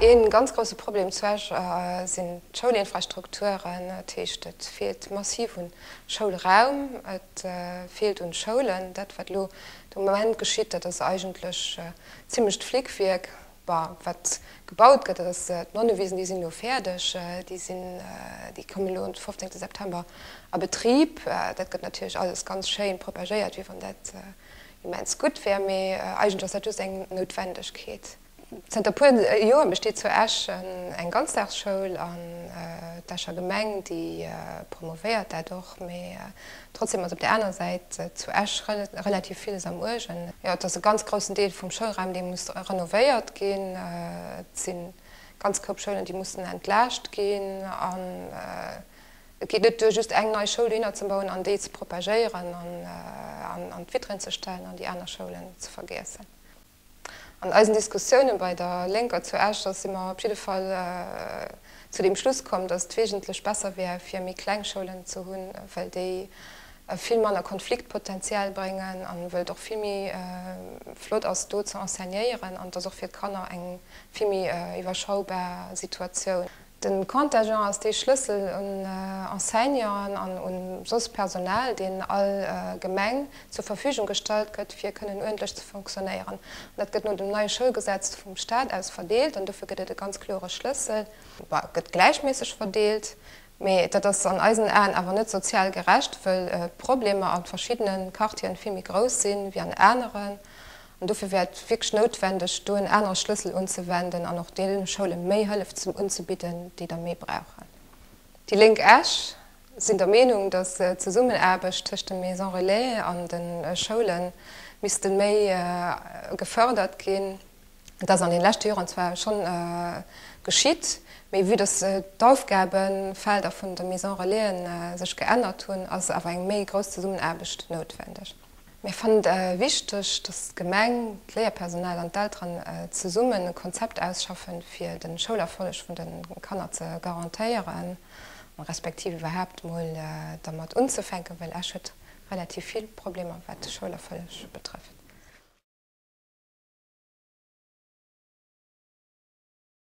Ee ganz grousse Problem zu Esch sinn d'Schoulinfrastrukturen. Dat heescht, et feelt massiv un Schoulraum, et feelt un Schoulen. Dat, wat elo de Moment geschitt, dat ass eigentlech zimmlecht Flickwierk. Bon, wat gebaut gëtt, dat ass d'Nonnewisen, déi sinn elo fäerdeg, déi sinn, déi kommen elo de 15 September a Betrib. Dat gëtt natierlech alles ganz schéin propagéiert, wéi wann dat immens gutt wär, mee eigentlech ass dat just eng Noutwendegkeet. Zënter puer Joer besteet zu Esch eng Ganzdagsschoul an d'Escher Gemeng, déi promovéiert dat och. Mee trotzdem ass op där aner Säit zu Esch relativ villes am Uergen. Jo, et ass e ganz groussen Deel vum Schoulraum, dee muss renovéiert ginn. Et si ganz Koup Schoulen, déi mussen entlaascht ginn. An et geet net duer, just eng nei Schoul dohinner ze bauen an déi ze propagéieren an an d'Vitrinn ze stellen an déi aner Schoulen ze vergiessen. An eisen Diskussioune bei der Lénker zu Esch si mer op jidde Fall zu deem Schluss komm, datt et wesentlech besser wär, fir méi kleng Schoulen ze hunn, well déi vill manner Konfliktpotential bréngen an wëll et och vill méi flott ass, do ze enseignéieren an et ass och fir d'Kanner eng vill méi iwwerschaubar Situatioun. De Contingent ass dee Schlëssel un Enseignanten an un soss Personal, deen all Gemeng zur Verfügung gestallt gëtt, fir kënnen uerdentlech ze fonctionnéieren. An dat gëtt no dem neie Schoulgesetz vum Stat aus verdeelt an dofir gëtt et e ganz klore Schlëssel. Bon, et gëtt gläichméisseg verdeelt, mee dat ass an eisen Aen awer net sozial gerecht, wëll d'Problemer a verschiddene Quartieren vill méi grouss sinn wéi an aneren. An dofir wär et wierklech noutwendeg, do en anere Schlëssel unzewenden an och deene Schoule méi Hëllef unzebidden, déi der méi brauchen. Déi Lénk Esch sinn der Meenung, datt d'Zesummenaarbecht tëscht de Maisons Relais an de Schoule misste méi gefërdert ginn. Dat ass an den leschte Joren zwar schonn geschitt, mee vue datt d'Aufgabefelder vun de Maisons Relaisen sech geännert hunn, ass awer eng méi grouss Zesummenaarbecht noutwendeg. Mir fannen et wichteg, dass d'Gemeng, d'Léierpersonal an d'Elteren zesummen e Konzept ausschaffen, fir de Schoulerfolleg vun de Kanner ze garantéieren, respektiv iwwerhaapt mol dermat unzefänken, well Esch huet relativ vill Problemer, wat de Schoulerfolleg betrëfft.